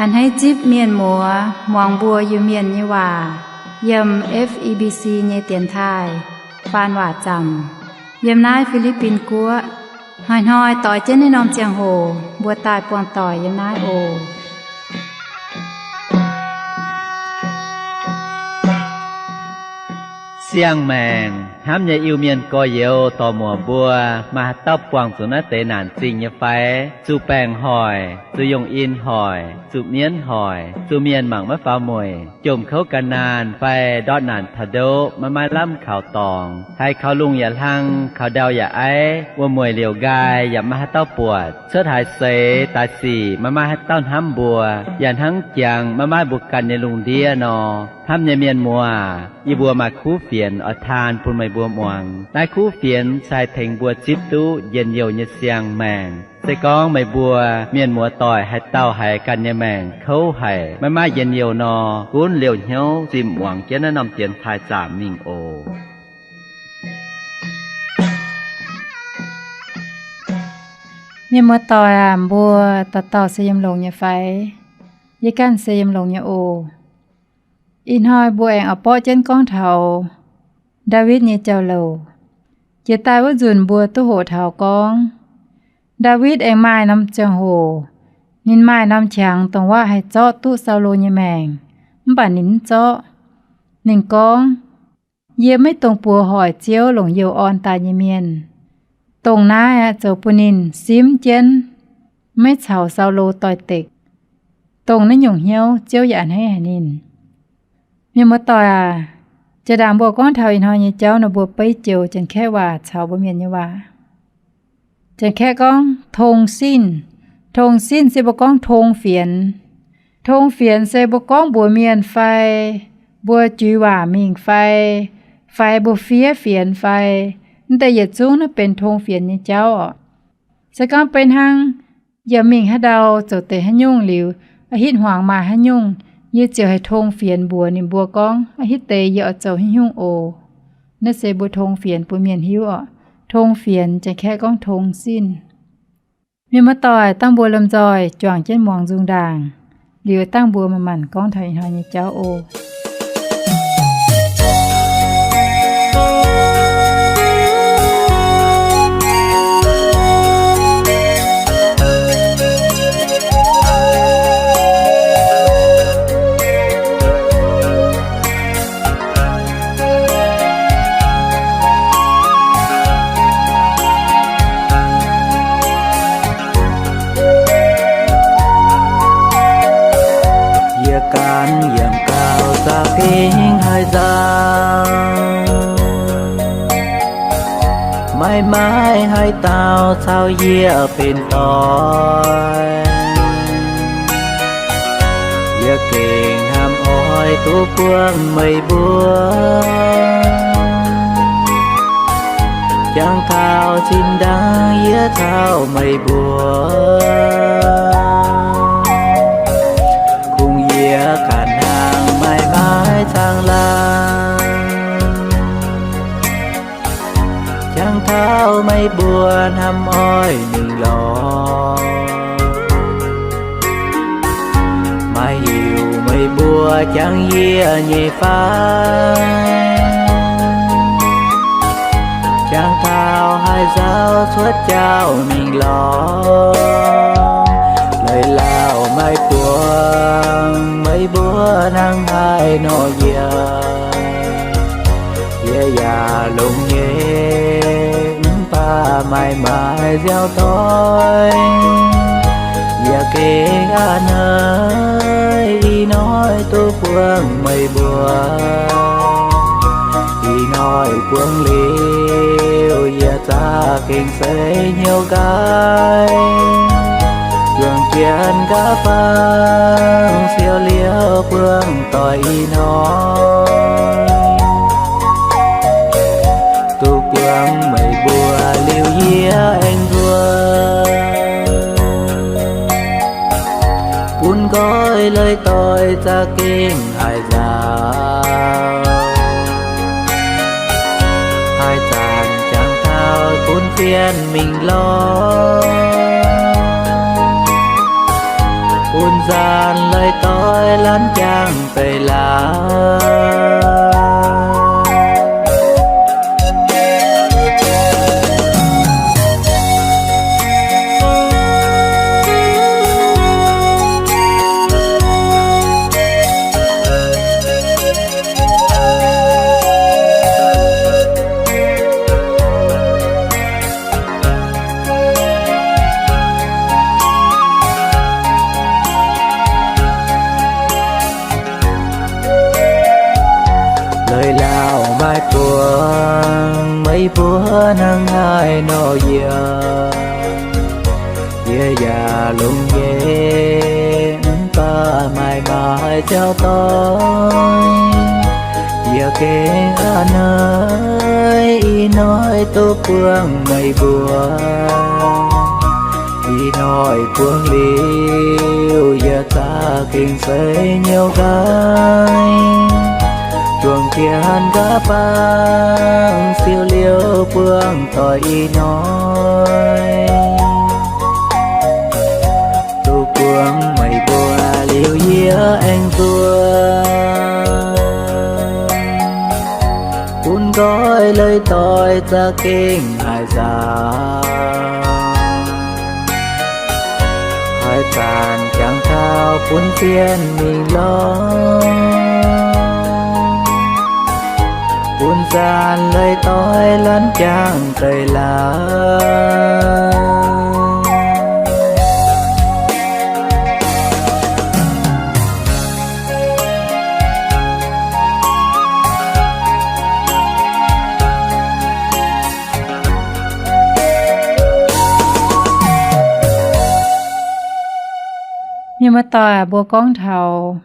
A'hneiv zipv mienh muoz muangx mbuo Iu-Mienh nyei waac yiem F E B C nyei dienx taaih faan waac zaamc yiem naaiv Fi^li^bin Guoqv. Hnoi-hnoi doix jienv naaiv norm ziangh hoc mbuo daaih buangh doic yiem naaiv oc. Siang-maengc hnamv nyei Iu-Mienh gorx-youz dorc-muoc mbuo, maaih haaix dauh buangh zuqc naaiv deix naanc zingh nyei fai? Zuqc baengc hoic, zuqc yongh in hoic, zuqc mienv hoic, zuqc mienh mangc maiv faaux mueic, jomc kouv gan naanh fai ndortv naanc taux ndoqv maiv maaih lamh kaux dorngx, haiz kaux lungh yaac hlang, kaux ndau yaac aiv, wuom-mueic liouc nqaai yaac maiv maaih haaix dauh buatc, cuotv haaix seix daaih sic maiv maaih haaix dauh hnamv mbuo, yaac hnangv jangx maiv maaih mbuo ganh nyei lungh ndiev nor. Hnamv nyei mienh muoz, yie mbuo maaih kuv fienx oix taan bun meih mbuo muangx. Naaiv kuv fienx se haih tengx mbuo zipv duqv njien-youh nyei siang-maengc. Se gorngv meih mbuo mienh muoz doic haaix dauh haiz ganh nyei maengc kouv haic, maiv maaih njien-youh nor, gunv liouh hnyouv zimh muangx jienv naaiv norm dienx taaih zaamc mingh oc. Mienh muoz doic aac, mbuo dauh dauh se yiem longx nyei fai? Yie ganh se yiem longx nyei oc. Ih hnoi mbuo aengx oix borqv jienv gorngv taux Ndaawitv nyei jauv-louc. Jiex daaih wuov nzunc mbuo duqv hoqc taux gorngv, Ndaawitv aengx maaih norm ziangh hoc, ninh maaih norm qangx dongh waac haih zorqv duqv Saulo nyei maengc, mv baac ninh mv zorqv. Ninh gorngv, Yie maiv dungx buoz hoic Ziouv longc youh orn daaih nyei mienh. Dongh naaiv aeqv, zoux bun ninh simv jienv, maiv caux Saulo doix-dekc. Dongh naaiv nyungc hnyouv Ziouv yaac a'hneiv haic ninh. Mienh muoz-doic aac, jiex ndaangc mbuo gorngv taux ih hnoi nyei jauv nor, mbuo beiv joux Janx-Kaeqv waac caux mbuo Mienh nyei waac. Janx-Kaeqv gorngv tong sin. Tong sin se mbuo gorngv tong fienx. Tong fienx se mbuo gorngv mbuox mienh fai mbuo juix waac mingh fai, fai mbuo fiev fienx fai, mv deix yietc zungv naaiv benx tong fienx nyei jauv oc. Se gorngv beiv hnangv yie mingh haaix ndau zoux deix haaix nyungc liuz, a'hitv hmuangx maaih haaix nyungc, yie ziouc haih tong fienx mbuox ninh mbuo gorngv, a'hitv deix yie oix zoux haaix nyungc oc. Naaiv se mbuo tong fienx bun mienh hiuv oc. Tong fienx Janx-Kaeqv gorngv tong sin. Mienh muoz-doic, dangh mbuo lomh nzoih juangc jienv muangx nzung ndaangc, liuz dangh mbuo manc-manc gorngv taux ih hnoi nyei jauv oc. Yie ganh yiem gauh za'gengh haih nzauh, maiv maaih haaix dauh caux yie benx doic. Yie gengh hnamv oix duqv buangh meih mbuo, jangx taux zinh ndaangc yie caux meih mbuo, kungx yie ganh hnangv maiv maaih caangh laangh. Jangx taux meih mbuo hnamv oix mingh lorz, maiv hiuv meih mbuo jangx yie nyei fai. Jangx taux haih nzauh cuotv jauv mingh lorz, leiz lauh maiv buangh meih mbuo hnangv haaix nor yie. Yie yaac longx nyei, mv baac maiv maaih nziaaux doic. Yie gengh a'hneiv ih hnoi duqv buangh meih mbuo. Ih hnoi buangh liuz, yie za'gengh seix hnyouv nqaai, juangc jienv nqa'haav fangx siou liouh buangh doic ih hnoi. Duqv buangh meih mbuo liuz yie aengx nzuonx, bun nqoi leiz doic za'gengh haih nzauh, haih zanc jangx taux bun fienx mingh lorz, bun Zanc leiz doix lanv jangx deix laauc. Leiz laauc maaih buonc, meih mbuo hnangv haaix nor yiem, yie yaac longx nyei, mv baac maaih maaih jauv doix. Yie gengh a'hneiv ih hnoi duqv buangh meih mbuo. Ih hnoi buangh liuz, yie za'gengh seix hnyouv nqaiv, juangc jiex hanh nqa'baang siou liouh buangh doic ih hnoi. Duqv buangh meih mbuo liuz yie aengx nzuonx. Bun nqoi leiz doix za'gengh haaix nzauc, haaix zanc jangx taux bun zien mingh lorz. Bun zanc leiz doix lanv jangx deix laauc. Mienh muoz-doic, mbuo gorngv taux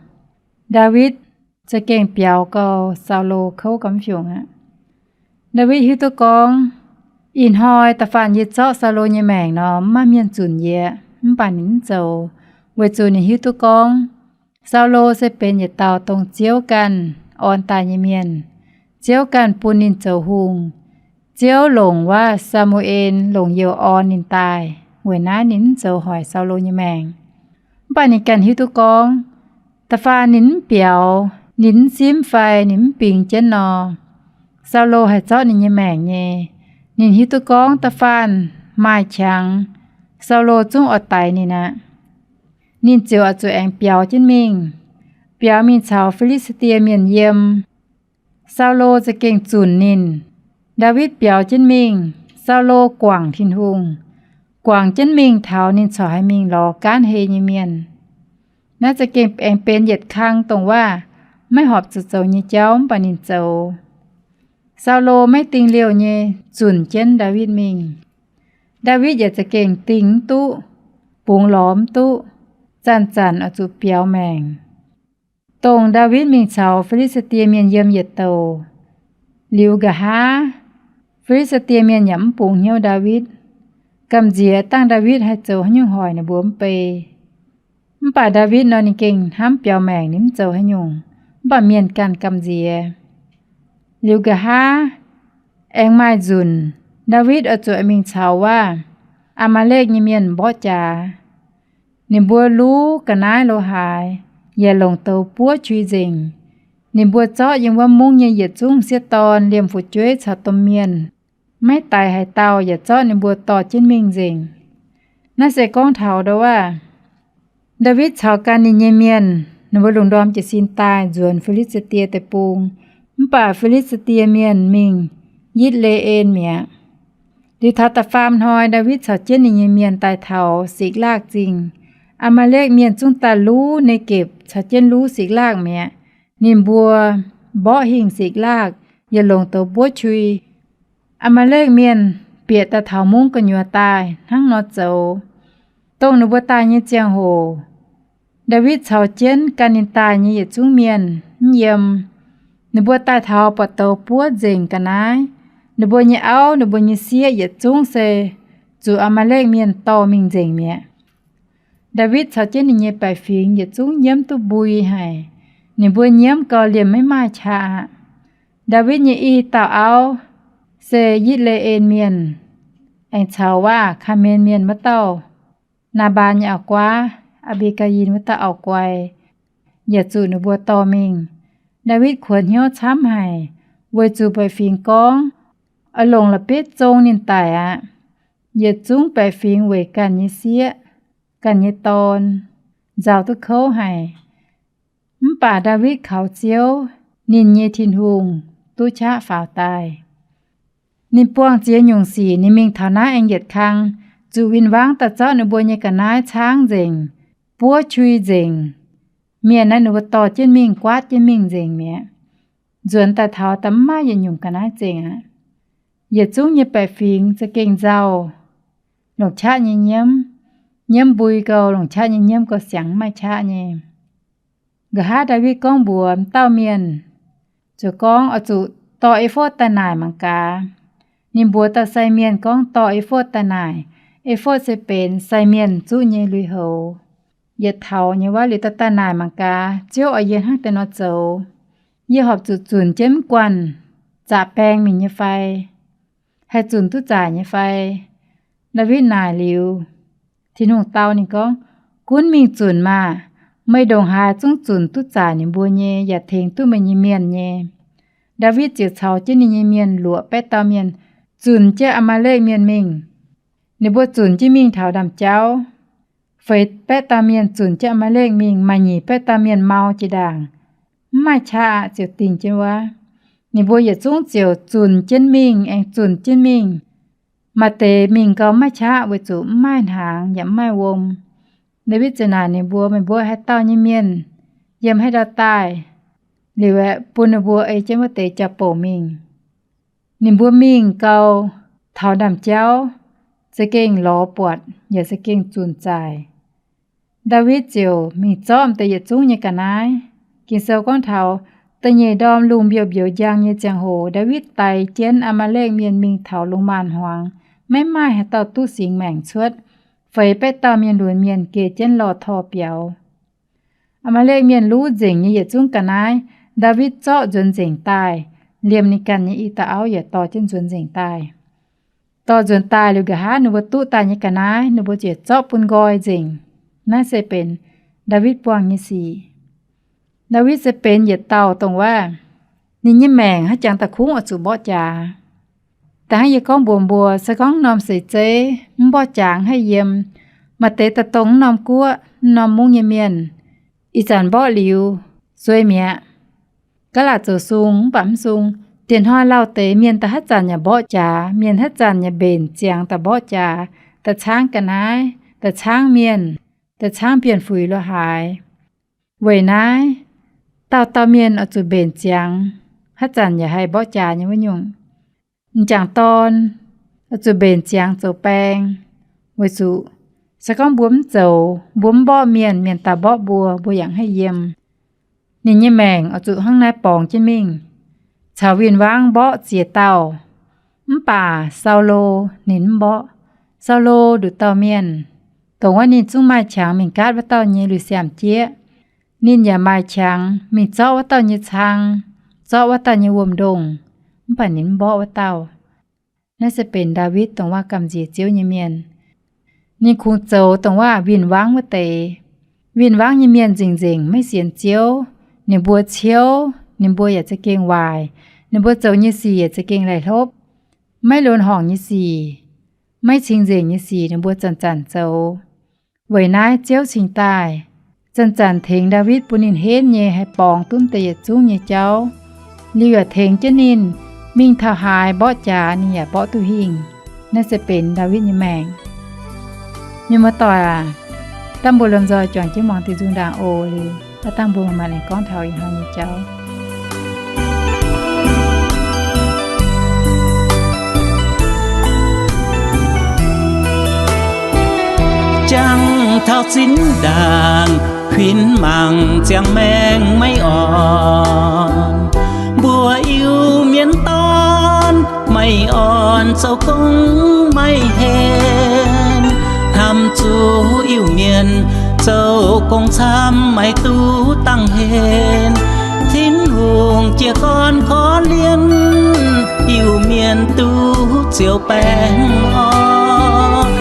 Ndaawitv za'gengh biaux gau Saulo kouv gamv fiungc aqv. Ndaawitv hiuv duqv gorngv, ih hnoi da'faanh yie zorqv Saulo nyei maengc nor, mv maaih mienh zunc yie, mv baac ninh mv zoux, weic zuqc ninh hiuv duqv gorngv Saulo se benx yietc dauh dongh Ziouv ganh orn daaih nyei mienh. Ziouv ganh bun ninh zoux hungh. Ziouv longc waac Saa^mu^en longc youh orn ninh daaih. Weic naaiv ninh mv zoux hoic Saulo nyei maengc. Mv baac ninh ganh hiuv duqv gorngv, da'faanh ninh mv biaux, ninh mv simv fai ninh mv bingx jienv nor, Saulo haih zorqv ninh nyei maengc nyei. Ninh hiuv duqv gorngv da'faanh maaih qangx, Saulo zungv oix daix ninh aqv. Ninh ziouc oix zuqc aengx biaux jienv mingh, biaux mingh caux Fi^li^saa^die Mienh yiem. Saulo za'gengh zunc ninh. Ndaawitv biaux jienv mingh, Saulo guangc Tin-Hungh, guangc jienv mingh taux ninh corc haih mingh lorz gaanv hei nyei mienh. Naaiv za'gengh aengx benx yietc kang dongh waac maiv horpc zuqc zoux nyei jauv, mv baac ninh zoux. Saulo maiv dingh liouh nyei zunc jienv Ndaawitv mingh. Ndaawitv yaac za'gengh dingh mv duqv, bungx lorz mv duqv, zanc-zanc oix zuqc biaux maengc. Dongh Ndaawitv mingh caux Fi^li^saa^die Mienh yiem yietc douc liuz, nqa'haav Fi^li^saa^die Mienh yaac mv bungx hnyouv Ndaawitv. Gamh nziex dangh Ndaawitv haih zoux haaix nyungc hoic ninh mbuo mv bei. Mv baac Ndaawitv nor, ninh gengh hnamv biaux maengc, ninh mv zoux haaix nyungc, mv baac mienh ganh gamh nziex. Liuz nqa'haav aengx maaih nzunc, Ndaawitv oix zuqc mingh caux waac Aa^maa^lekv nyei mienh mborqv jaax. Ninh mbuo luv ga'naaiv lo haaix, yaac longc douz buov qui nzengc. Ninh mbuo zorqv yiem wuov mungv nyei yietc zungv sieqv dorn, liemh fu'jueiv caux domh mienh, maiv daix haaix dauh, yaac zorqv ninh mbuo dorh jienv mingh nzengc. Naaiv se gorngv taux ndau waac, Ndaawitv caux ganh ninh nyei mienh, ninh mbuo lungh ndorm jiez sin daaih nzuonx Fi^li^saa^die Deic-Bung. Mv baac Fi^li^saa^die Mienh mingh Yitv^le^en mi'aqv. Liuz taux da'faam hnoi, Ndaawitv caux jienv ninh nyei mienh daaih taux Sikc^laakv Zingh. Aa^maa^lekv Mienh zungv daaih luv Negepc caux jienv luv Sikc^laakv mi'aqv. Ninh mbuo mborqv hingh Sikc^laakv, yaac longc douz buov qui. Aa^maa^lekv Mienh bieqc daaih taux mungv gu'nyuoz daaih hnangv nor zoux. Dongh ninh mbuo daaih nyei ziangh hoc, Ndaawitv caux jienv gan ninh daaih nyei yietc zungv mienh mv yiem. Ninh mbuo daaih taux buatc douz buov nzengc ga'naaiv. Ninh mbuo nyei auv, ninh mbuo nyei sieqv yietc zungv se zuqc Aa^maa^lekv Mienh dorh mingh nzengc mi'aqv. Ndaawitv caux jienv ninh nyei baeqc fingx yietc zungv nyiemv duqv mbui haic. Ninh mbuo nyiemv gau liemh maiv maaih qaqv aqv. Ndaawitv nyei i dauh auv se Yitv^le^en Mienh, aengx caux waac Kaamen Mienh wuov dauh, Naabaan nyei auv-guaav. Aa^mbi^gaa^yin wuov dauh auv-guai, yaac zuqc ninh mbuo dorh mingh. Ndaawitv kuonx hnyouv camv haic, weic zuqc baeqc fingx gorngv, oix longc la'bieiv zong ninh daic aqv. Yietc zungv baeqc fingx weic ganh nyei sieqv, ganh nyei dorn, nzauh duqv kouv haic. Mv baac Ndaawitv kaux Ziouv, ninh nyei Tin-Hungh, duqv qaqv faaux daaih. Ninh buangh ziex nyungc sic, ninh mingh taux naaiv aengx yietc kang, zuqc win-wangv daaih zorqv ninh mbuo nyei ga'naaiv caangv nzengc, buov qui nzengc. Mienh naaiv ninh mbuo dorh jienv mingh, guaatv jienv mingh nzengc mi'aqv. Nzuonx daaih taux da'mv maaih yietc nyungc ga'naaiv zengc aqv. Yietc zungv nyei baeqc fingx za'gengh nzauh, longc qaqv nyei nyiemv, nyiemv mbui gau, longc qaqv nyei nyiemv gau siangx mv maaih qaqv nyei. Nqa'haav Ndaawitv gorngv mbuox m'dauh mienh, ziouc gorngv oix zuqc dorh efod daaih naaic mangc gaax. Ninh mbuox dauh sai mienh gorngv dorh efod daaih naaic. Efod se benx sai mienh zuqv nyei lui-houx. Yietc taux nyei wuov liuz daaih daaih naaic mangc gaax, Ziouv oix yie hnangv deix nor zoux. Yie horpc zuqc zunc jienv mv guanh, zaqc baeng mingh nyei fai? Haih zunc duqv zaaic nyei fai? Ndaawitv naaic liuz, Tin-Hungh dau ninh gorngv, Gunv mingh zunc maah! Meih ndongc haaix zungv zunc duqv zaaic ninh mbuo nyei yaac tengx duqv meih nyei mienh nyei. Ndaawitv ziouc caux jienv ninh nyei mienh luoqc baeqv dauh mienh zunc jienv Aa^maa^lekv Mienh mingh. Ninh mbuo zunc jienv mingh taux ndaamv-jauv, feix baeqv dauh mienh zunc jienv Aa^maa^lekv mingh, maaih nyic baeqv dauh mienh mau jiex ndaangc, mv maaih qaqv aqv, ziouc dingh jienv wuov. Ninh mbuo yietc zungv ziouc zunc jienv mingh aengx zunc jienv mingh. Maaih deix mingh gau mv maaih qaqv weic zuqc mv maaih hnaangx yaac mv maaih wuom. Ndaawitv ziouc naaic ninh mbuo, Meih mbuo haaix dauh nyei mienh yiem haaix ndau daaih? Liuz aeqv, bun ninh mbuo ei jienv wuov deix jaa-bouc mingh. Ninh mbuo mingh gau, taux ndaamv-jauv za'gengh lorz buatc yaac za'gengh zunc zaaic. Ndaawitv ziouc mingh zorqv m'deix yietc zungv nyei ga'naaiv. Ging-Sou gorngv taux da'nyeic ndorm lungh mbiouh mbiouz njang nyei ziangh hoc, Ndaawitv daix jienv Aa^maa^lekv Mienh mingh taux lungh maanz hmuangx, maiv maaih haaix dauh duqv singx maengc cuotv. Feix baeqv dauh mienh lunx mienh geh jienv lorh tor biaux. Aa^maa^lekv Mienh luv nzengc nyei yietc zungv ga'naaiv, Ndaawitv zorqv nzuonx nzengc daaih, liemh ninh ganh nyei i dauh auv yaac dorh jienv nzuonx nzengc daaih. Dorh nzuonx daaih liuz, nqa'haav ninh mbuo duqv daaih nyei ga'naaiv ninh mbuo ziouc zorqv bun nqoi nzengc. Naaiv se benx Ndaawitv buangh nyei sic. Ndaawitv se benx yietc dauh dongh waac, ninh nyei maengc haaix jangx da'kungv oix zuqc mborqv jaax. Da'hnangv yie gorngv mbuox mbuo, se gorngv norm seix zeiv mv mborqv jaax haih yiem. Maaih deix daaih dongh mv norm guoqv, mv norm mungv nyei mienh, ih zanc mborqv liuz, zuei mi'aqv. Gaav laatc zoux sung mv baac mv sung. Diex hnoi lauh deix mienh da'haav zanc yaac mborqv jaax, mienh haav zanc yaac mbenc ziangx daaih mborqv jaax, daaih caangv ga'naaiv, daaih caangv mienh, daaih caangv bienh fuix lo haaix. Weic naaiv, dauh dauh mienh oix zuqc mbenc ziangx, haav zanc yaac haih mborqv jaax nyei wuov nyungc. M'jangc dorn oix zuqc mbenc ziangx zoux baeng, weic zuqc se gorngv mbuo mv zoux, mbuo mv mborqv mienh, mienh daaih mborqv mbuo, mbuo yaac haih yiem. Ninh nyei maengc oix zuqc hnangv naaiv borngz jienv mingh, caux win-wangv mborqv ziex dauh. Mv baac Saulo ninh mv mborqv. Saulo nduqc dauh mienh, dongh wuov ninh zungv maaih qangx mingh gaatv wuov dauh nyei lui-siamh jieqv. Ninh yaac maaih qangx mingh zorqv wuov dauh nyei cang, zorqv wuov dauh nyei wuom-ndongh, mv baac ninh mv mborqv wuov dauh. Naaiv se benx Ndaawitv dongh waac gamh nziex Ziouv nyei mienh. Ninh kungx zoux dongh waac win-wangv wuov deix. Win-wangv nyei mienh nzengc-nzengc maiv sienx Ziouv, ninh mbuo ciouv, ninh mbuo yaac za'gengh waaic, ninh mbuo zoux nyei sic yaac za'gengh laih hlopv. Maiv lunx horngc nyei sic, maiv cing-nzengc nyei sic ninh mbuo zanc-zanc zoux. Weic naaiv Ziouv cingx daaih zanc-zanc tengx Ndaawitv bun ninh henv nyei haih borngz duqv deix yietc zungv nyei jauv. Liuz yaac tengx jienv ninh mingh taux haaix mborqv jaax ninh yaac mborqv duqv hingh. Naaiv se benx Ndaawitv nyei maengc. Mienh muoz-doic aac, dangh mbuo lomh nzoih juangc jienv muangx diuh nzung ndaangc oc. Liuz aav dangh mbuo manc-manc aengx gorngv taux ih hnoi nyei jauv. Jangx taux zinh ndaangc, kuinx mangc ziangh maengc maiv orn. Mbuo Iu-Mienh dorn maiv orn, zoux gong maiv henv. Hnamv zuqc Iu-Mienh zoux gong camv, maiv duqv dangh henv. Tin-Hungh jiez gorn korv-lienh, Iu-Mienh duqv ziouc baengh orn.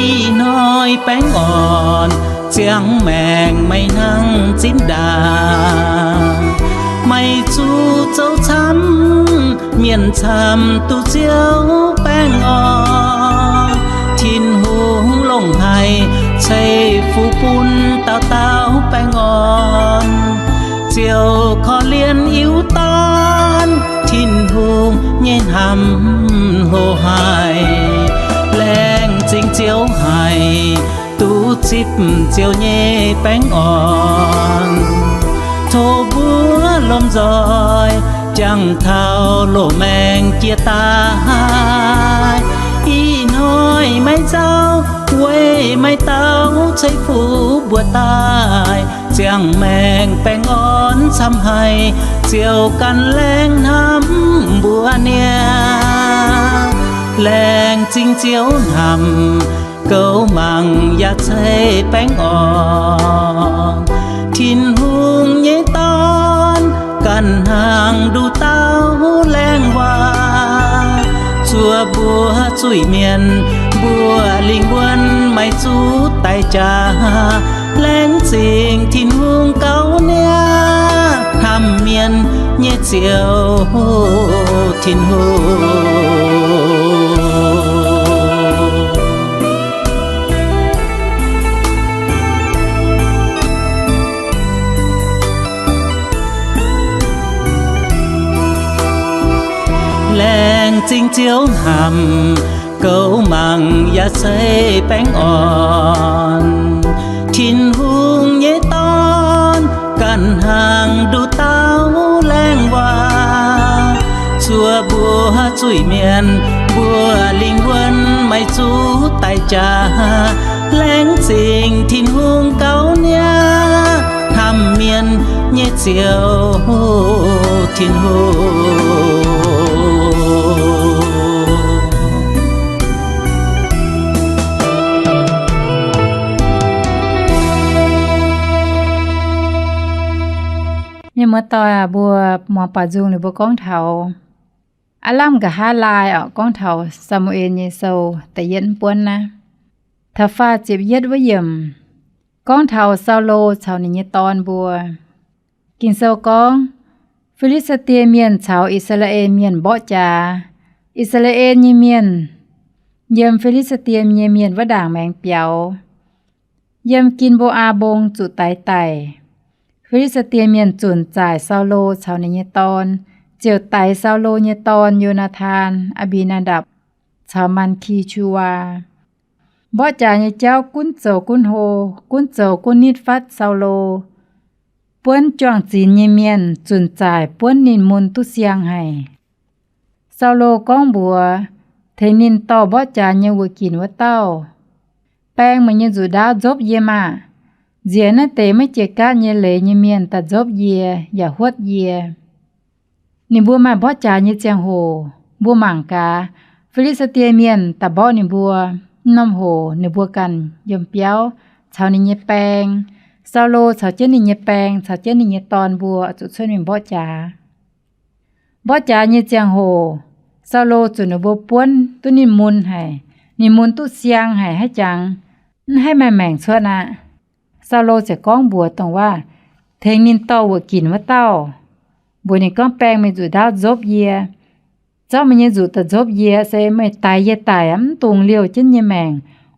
Ih hnoi baengh orn, Ziangh maengc meih hnangv zinh ndaangc, meih zuqc zoux camv mienh camv duqv Ziouv baengh orn. Tin-Hungh longc haic ceix fuqv bun dauh dauh baengh orn. Ziouv korv-lienh iu-dorn, Tin-Hungh nyei hnamv hlo haic. Laengz zingh Ziouv haic, duqv zipv Ziouv nyei baengh orn. Tov mbuo lomh nzoih jangx taux loz-maengh jiex daaih, ih hnoi maiv nzauh, weic maiv dauh ceix fuqv mbuo daaih. Ziangh maengc baengh orn camv haic, Ziouv ganh laengz hnamv mbuo niaa. Laengz zingh Ziouv hnamv, goux mangc yaac ceix baengh orn. Tin-Hungh nyei Dorn ganh hnangv nduqc dauh laengz waac, zuov mbuo zuiz-mienh, mbuo lingh wuonh maiv zuqc daix jaax. Laengz zingh Tin-Hungh gauh niaa, hnamv mienh nyei Ziouv Tin-Hungh. Laengz zingh Ziouv hnamv, goux mangc yaac ceix baengh orn. Tin-Hungh nyei Dorn ganh hnangv nduqc dauh laengz waac, zuov mbuo zuiz-mienh, mbuo lingh wuonh maiv zuqc daix jaax. Laengz zingh Tin-Hungh gauh niaa, hnamv mienh nyei Ziouv Tin-Hungh. Mienh muoz-doic aac, mbuo muangx baaux nzung ninh mbuo gorngv taux aav lamh nqa'haav laai orqc, gorngv taux Saa^mu^en nyei sou da'yietv buonv naaiv, taux faah ziepc yietv wuov yiemc, gorngv taux Saulo caux ninh nyei dorn mbuo. Ging-Sou gorngv, Fi^li^saa^die Mienh caux I^saa^laa^en Mienh mborqv jaax. I^saa^laa^en nyei mienh yiem Fi^li^saa^die nyei mienh wuov ndaangc maengx biaux, yiem Gin^mbo^aa Mbong zuqc daix daic. Fi^li^saa^die Mienh zunc zaaic Saulo caux ninh nyei dorn, ziouc daix Saulo nyei dorn, Yo^naa^tan, Aa^mbi^naa^ndapc, caux Maa^ki^qu^waa. Mborqv jaax nyei jauv gunv zoux gunv hlo, gunv zoux gunv nitv fatv Saulo, buonv juang-zinx nyei mienh zunc zaaic buonv ninh mun duqv siang haic. Saulo gorngv mbuox tengx ninh dorh mborqv jaax nyei wuoqc ginc wuov dauh, Baeng meih nyei nzuqc ndaauv nzopv yie maah! Nziex naaiv deix maiv jiex gaatv nyei leiz nyei mienh daaih nzopv yie yaac huotv yie. Ninh mbuo maaih mborqv jaax nyei ziangh hoc mbuo mangc gaax, Fi^li^saa^die Mienh daaih mborqv ninh mbuo. Wuov norm hoc ninh mbuo ganh yiem biauv caux ninh nyei baeng, Saulo caux jienv ninh nyei baeng caux jienv ninh nyei dorn mbuo zuqc cuotv mingh mborqv jaax. Mborqv jaax nyei ziangh hoc, Saulo zuqc ninh mbuo buonv duqv ninh mun haic. Ninh mun duqv siang haic haic jangx, mv haih maaih maengc cuotv aqv. Saulo ziouc gorngv mbuox dongh waac tengx ninh dorh wuoqc ginc wuov dauh, mbuox ninh gorngv, Baeng meih nzuqc ndaauv nzopv yie. Zorqv meih nyei nzuqc daaih nzopv yie, se meih daix yie daic mv dungx liouh jienv yie nyei maengc,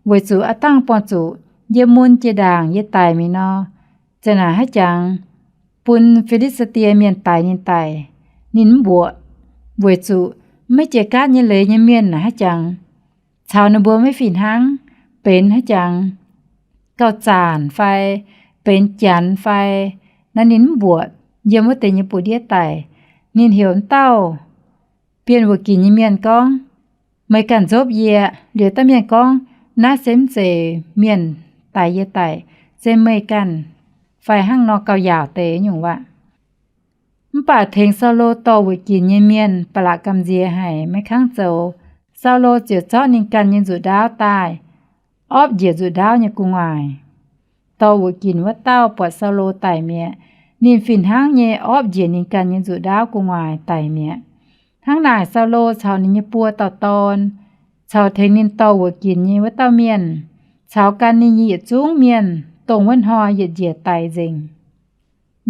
weic zuqc aav dangh buangh zuqc yie mun jiex ndaangc yie daic mingh nor, zeqc naaic haic jangx bun Fi^li^saa^die Mienh daix ninh daic, ninh mv mbuoqc, weic zuqc maiv jiex gaatv nyei leiz nyei mienh naaic haic jangx caux ninh mbuo maiv fih hnangv, benx haic jangx gauh zaanc fai benx janx fai, naaiv ninh mv mbuoqc, yiem wuov deix nyei buoz-ndiev daic. Ninh heuc wuov dauh bienh wuoqc ginc nyei mienh gorngv, Meih ganh nzopv yie. Liuz dauh mienh gorngv, Naaiv se mv zeiz mienh daix yie daic, se meih ganh fai hnangv nor gauh yaauc deix nyungc waac. Mv baac tengx Saulo dorh wuoqc ginc nyei mienh ba'laqc gamh nziex haic, maiv kangv zoux. Saulo ziouc zorqv ninh ganh nyei nzuqc ndaauv daaih, opv njiec nzuqc ndaauv nyei gu'nguaaic. Dorh wuoqc ginc wuov dauh buatc Saulo daic mi'aqv, ninh fih hnangv nyei opv njiec ninh ganh nyei nzuqc ndaauv gu'nguaaic daic mi'aqv. Hnangv naaic, Saulo caux ninh nyei buo dauh dorn, caux tengx ninh dorh wuoqc ginc nyei wuov dauh mienh, caux gan ninh nyei yietc zungv mienh dongh wuov hnoi yietc njiec daic nzengc.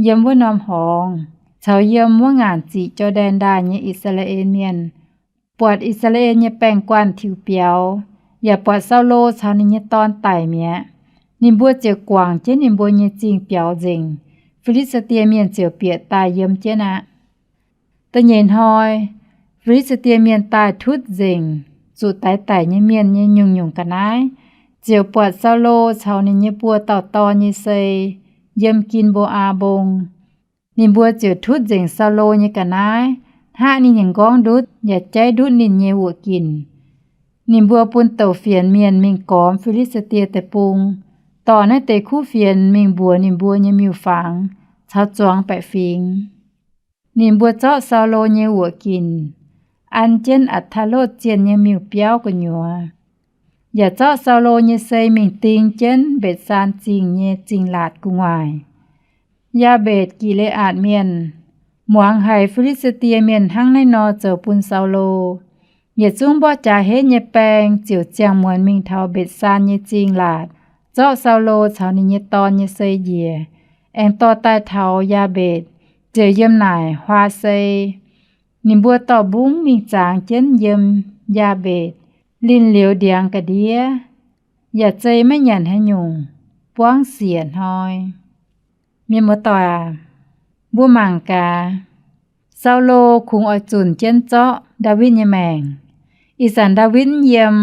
Yiem wuov norm horngz caux yiem wuov ngaanc ziqc Jor^ndaen Ndaaih nyei I^saa^laa^en Mienh, buatc I^saa^laa^en nyei baeng-guanh tiux biaux, yaac buatc Saulo caux ninh nyei dorn daic mi'aqv. Ninh mbuo ziouc guangc jienv ninh mbuo nyei zingh biaux nzengc. Fi^li^saa^die Mienh ziouc bieqc daaih yiem jienv aqv. Da'nyeic hnoi, Fi^li^saa^die Mienh daaih tutv nzengc zuqc daix daic nyei mienh nyei nyungc-nyungc ga'naaiv, ziouc buatc Saulo caux ninh nyei buo dauh dorn nyei sei yiem Gin^mbo^aa Mbong. Ninh mbuo ziouc tutv nzengc Saulo nyei ga'naaiv, hnaqv ninh nyei m'nqorngv ndutv yaac jaiv ndutv ninh nyei wuoqc ginc. Ninh mbuo bun douc fienx mienh mingh gormx Fi^li^saa^die Deic-Bung, dorh naaiv deix kuv fienx mingh mbuox ninh mbuo nyei miuc-fangx caux zuangx baeqc fingx. Ninh mbuo zorqv Saulo nyei wuoqc ginc an jienv Atc^taa^lotv Zienh nyei miuc-biauv gu'nyuoz, yaac zorqv Saulo nyei sei mingh ding jienv Mbetc^saan Zingh nyei zingh laatc gu'nguaaic. Yaa^mbetc Gi^le^aatc Mienh muangx haiz Fi^li^saa^die Mienh hnangv naaiv nor zoux bun Saulo, yietc zungv mborqv jaax henv nyei baeng ziouc ziangh muonz mingh taux Mbetc^saan nyei zingh laatc, zorqv Saulo caux ninh nyei dorn nyei sei njiec, aengx dorh daaih taux Yaa^mbetc, ziouc yiem naaic huaa sei. Ninh mbuo dorh mbungv mingh zangx jienv yiem Yaa^mbetc, linh liouz ndiangx ga'ndiev, yaac zei maiv nyanc haaix nyungc, buangv siec hnoi. Mienh muoz-doic aac, mbuo mangc gaax, Saulo kungx oix zunc jienv zorqv Ndaawitv nyei maengc. Ih zanc Ndaawitv mv yiem,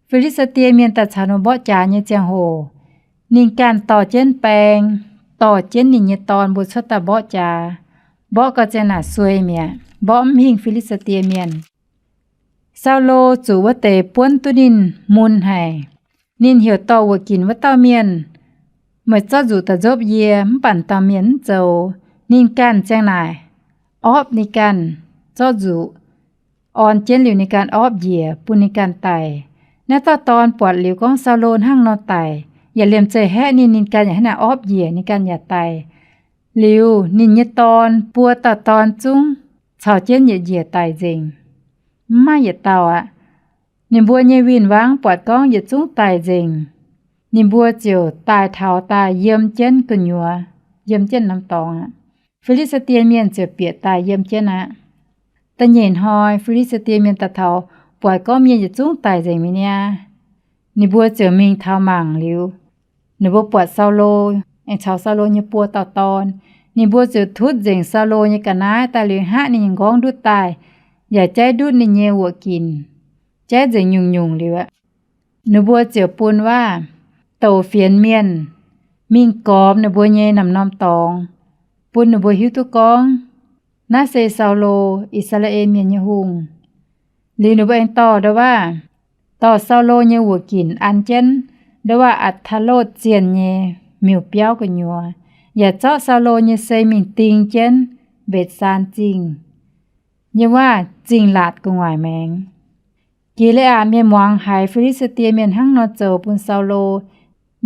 Fi^li^saa^die Mienh daaih caux ninh mborqv jaax nyei ziangh hoc, ninh ganh dorh jienv baeng, dorh jienv ninh nyei dorn mbuo cuotv daaih mborqv jaax, mborqv gau ziang naaic suei mi'aqv, mborqv mv hingh Fi^li^saa^die Mienh. Saulo zuqc wuov deix buonv duqv ninh mun haic. Ninh heuc dorh wuoqc ginc wuov dauh mienh, Meih zorqv nzuqc daaih nzopv yie. Mv baac dauh mienh mv zoux. Ninh ganh ziang naaic orpv ninh ganh, zorqv nzuqc orn jienv liuz ninh ganh orpv njiec bun ninh ganh daic. Naaiv dauh dorn buatc liuz gorngv Saulo hnangv nor daic, yaac liemh zeih haeqv ninh, ninh ganh yaac hnangv naaic orpv njiec, ninh ganh yaac daic. Liuz ninh nyei dorn, buo dauh dorn zungv caux jienv yietc njiec daic nzengc. Mv maaih yietc dauh aqv. Ninh mbuo nyei win-wangv buatc gorngv yietc zungv daic nzengc, ninh mbuo ziouc daaih taux daaih yiem jienv gu'nyuoz, yiem jienv norm dorngx aqv. Fi^li^saa^die Mienh ziouc bieqc daaih yiem jienv aqv. Da'nyeic hnoi Fi^li^saa^die Mienh daaih taux, buatc gorngv mienh yietc zungv daic nzengc mi'aqv. Ninh mbuo ziouc mingh taux mangc liuz, ninh mbuo buatc Saulo aengx caux Saulo nyei buo dauh dorn. Ninh mbuo ziouc tutv nzengc Saulo nyei ga'naaiv daaih liuz hnangv ninh nyei m'nqorngv ndutv daaih, yaac jaiv ndutv ninh nyei wuoqc ginc, jaiv nzengc nyungc-nyungc liuz aqv. Ninh mbuo ziouc bun waav douc fienx mienh mingh gormx ninh mbuo nyei norm-norm dorngx, bun ninh mbuo hiuv duqv gorngv, Naaiv se Saulo, I^saa^laa^en Mienh nyei hungh. Liuz ninh mbuo aengx dorh ndouv-waav, dorh Saulo nyei wuoqc ginc an jienv ndouv-waav Atc^taa^lotv Zienh nyei miuc-biauv gu'nyuoz, yaac zorqv Saulo nyei sei mingh ding jienv Mbetc^saan Zingh nyei waav zingh laatc gu'nguaaic maengx. Gi^le^aatc Mienh muangx haiz Fi^li^saa^die Mienh hnangv nor zoux bun Saulo,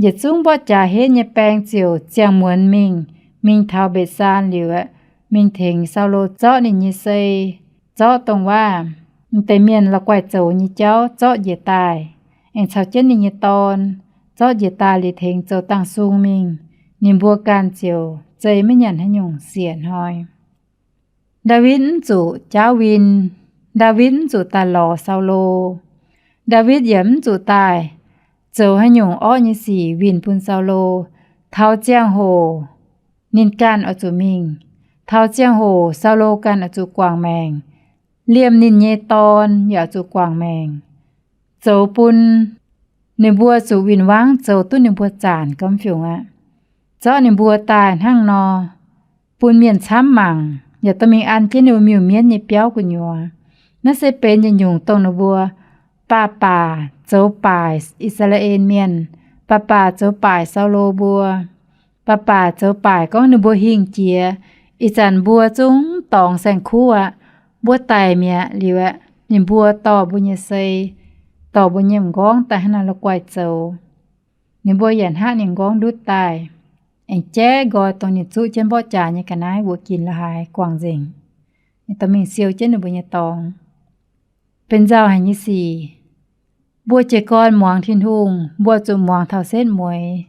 yietc zungv mborqv jaax henv nyei baeng ziouc ziangh muonz mingh, mingh taux Mbetc^saan liuz aeqv, mingh tengx Saulo zorqv ninh nyei sei, zorqv dongh waav m'deix mienh la'guaih zoux nyei jauv zorqv njiec daaih, aengx caux jienv ninh nyei dorn zorqv njiec daaih liuz tengx zoux dangh sung mingh. Ninh mbuo ganh ziouc zei maiv nyanc haaix nyungc siec hnoi. Ndaawitv mv zuqc jaauv win. Ndaawitv mv zuqc daaih lorz Saulo. Ndaawitv yaac mv zuqc daaih zoux haaix nyungc orqv nyei sic winh bun Saulo. Taux ziangh hoc ninh ganh oix zuqc mingh. Taux ziangh hoc Saulo ganh oix zuqc guangc maengc. Liemh ninh nyei dorn yaac oix zuqc guangc maengc. Zoux bun ninh mbuo zuqc win-wangv zoux duqv ninh mbuo zaanc gomv fiungc aqv. Zorqv ninh mbuo daaih hnangv nor, bun mienh camv mangc, yaac dorh mingh an jienv ninh mbuo miuc-mienv nyei biauv gu'nyuoz. Naaiv se benx yietc nyungc dongh ninh mbuo baac-baac zoux baaic I^saa^laa^en Mienh, baac-baac zoux baaic Saulo mbuo, baac-baac zoux baaic gorngv ninh mbuo hingh jiex. Ih zanc mbuo zungv dorngx saeng-kuv aqv. Mbuo daic mi'aqv liuz aeqv, ninh mbuo dorh mbuo nyei sei, dorh mbuo nyei m'nqorngv daaih hnangv naaiv la'guaih zoux. Ninh mbuo yaac hnangv ninh m'nqorngv ndutv daaih, aengx jaiv nqoi dongh ninh zuqv jienv mborqv jaax nyei ga'naaiv wuoqc ginc la'haaix guangc nzengc, dorh mingh siou jienv ninh mbuo nyei dorngx. Benx nzauh haic nyei sic. Mbuo jiez gorn muangx Tin-Hungh, mbuo zuqc muangx taux setv mueiz.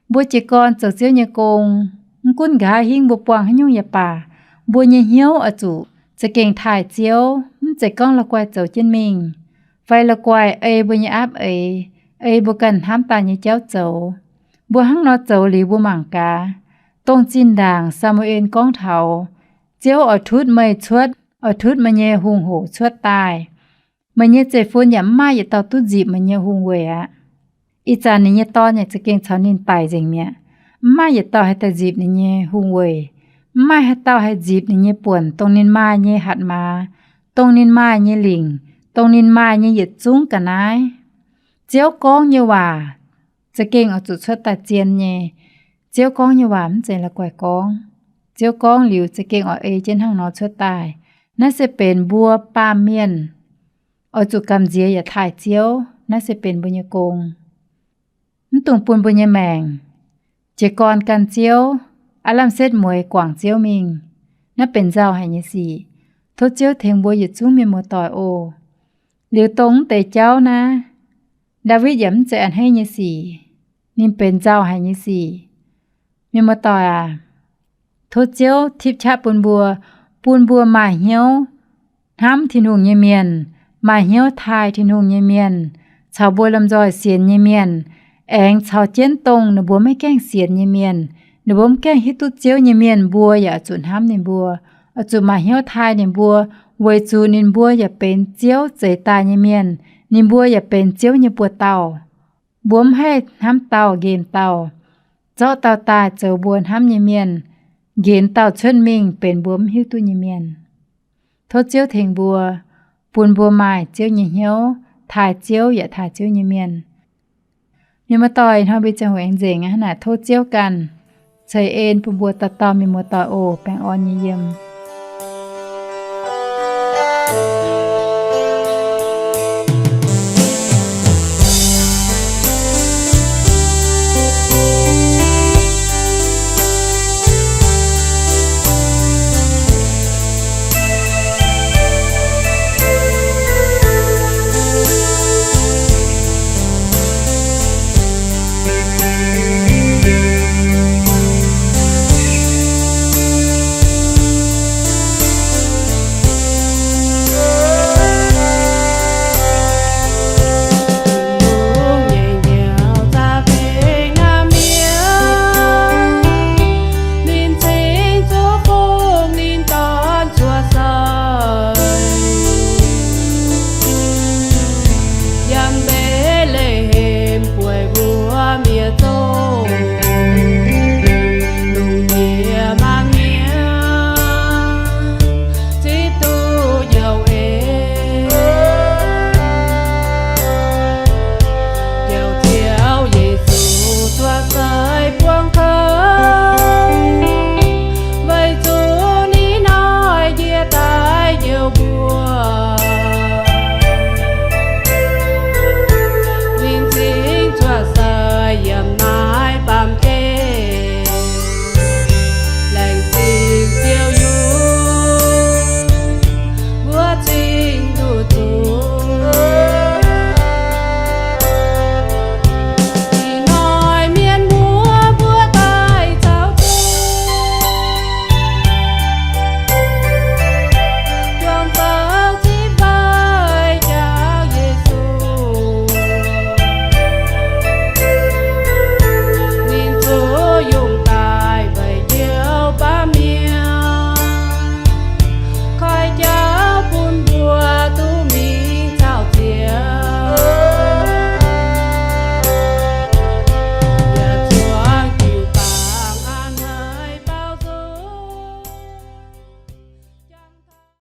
Mbuo jiez gorn zoux Ziouv nyei gong, mv gunv nqa'haav hingv mbuo buangh haaix nyungc yaac baac, mbuo nyei hnyouv oix zuqc za'gengh taaih Ziouv, mv zeiz gorngv la'guaih zoux jienv mingh, fai la'guaih ei mbuo nyei aapv eix, ei mbuo ganh hnamv daaih nyei jauv zoux. Mbuo hnangv nor zoux liuz mbuo mangc gaax, dongh zinh ndaangc Saa^mu^en gorngv taux Ziouv oix tutv meih cuotv, oix tutv meih nyei hungh hoc cuotv daaih, meih nyei zeiv-fun yaac mv maaih yietc dauh duqv nzipc meih nyei hungh weic aqv. Ih zanc ninh nyei dorn yaac za'gengh caux ninh daic nzengc mi'aqv. Mv maaih yietc dauh haih daaih nzipc ninh nyei hungh weic. Mv maaih haaix dauh haih nzipc ninh nyei buonc, dongh ninh maaih nyei hatc maaz, dongh ninh maaih nyei lingc, dongh ninh maaih nyei yietc zungv ga'naaiv. Ziouv gorngv nyei waac za'gengh oix zuqc cuotv daaih zien nyei. Ziouv gorngv nyei waac mv zeiz la'guaih gorngv. Ziouv gorngv liuz za'gengh oix ei jienv hnangv nor cuotv daaih. Naaiv se benx mbuo baamh mienh oix zuqc gamh nziex yaac taaih Ziouv. Naaiv se benx mbuo nyei gong. Mv dungx bun mbuo nyei maengc jiez gorn gan Ziouv, aav lamh setv mueiz guangc Ziouv mingh. Naaiv benx nzauh haic nyei sic. Tov Ziouv tengx mbuo yietc zungv mienh muoz-doic oc. Liuz dongh mv deix jauv naaiv, Ndaawitv yaac mv zeiz a'hneiv nyei sic. Ninh benx nzauh haic nyei sic. Mienh muoz-doic aac, tov Ziouv tipv qaqv bun mbuo, bun mbuo maaih hnyouv hnamv Tin-Hungh nyei mienh, maaih hnyouv taaih Tin-Hungh nyei mienh, caux mbuo lomh nzoih sienx nyei mienh, aengx caux jienv dongh ninh mbuo maiv gaengh sienx nyei mienh, ninh mbuo mv gaengh hiuv duqv Ziouv nyei mienh, mbuo yaac oix zuqc hnamv ninh mbuo, oix zuqc maaih hnyouv taaih ninh mbuo, weic zuqc ninh mbuo yaac benx Ziouv zeix daaih nyei mienh, ninh mbuo yaac benx Ziouv nyei buoz-dauh. Mbuo mv haih hnamv dauh nqemh dauh, zorqv dauh daaih zoux mbuo hnamv nyei mienh, nqemh dauh cuotv mingh benx mbuo mv hiuv duqv nyei mienh. Tov Ziouv tengx mbuo, bun mbuo maaih Ziouv nyei hnyouv, taaih Ziouv yaac taaih Ziouv nyei mienh. Mienh muoz-doic, ih hnoi mbuo ziangh hoc aengx nzengc aqv. Hnangv naaic tov Ziouv ganh ceix en bun mbuo dauh dauh mienh muoz-doic oc. Baengh orn nyei yiem.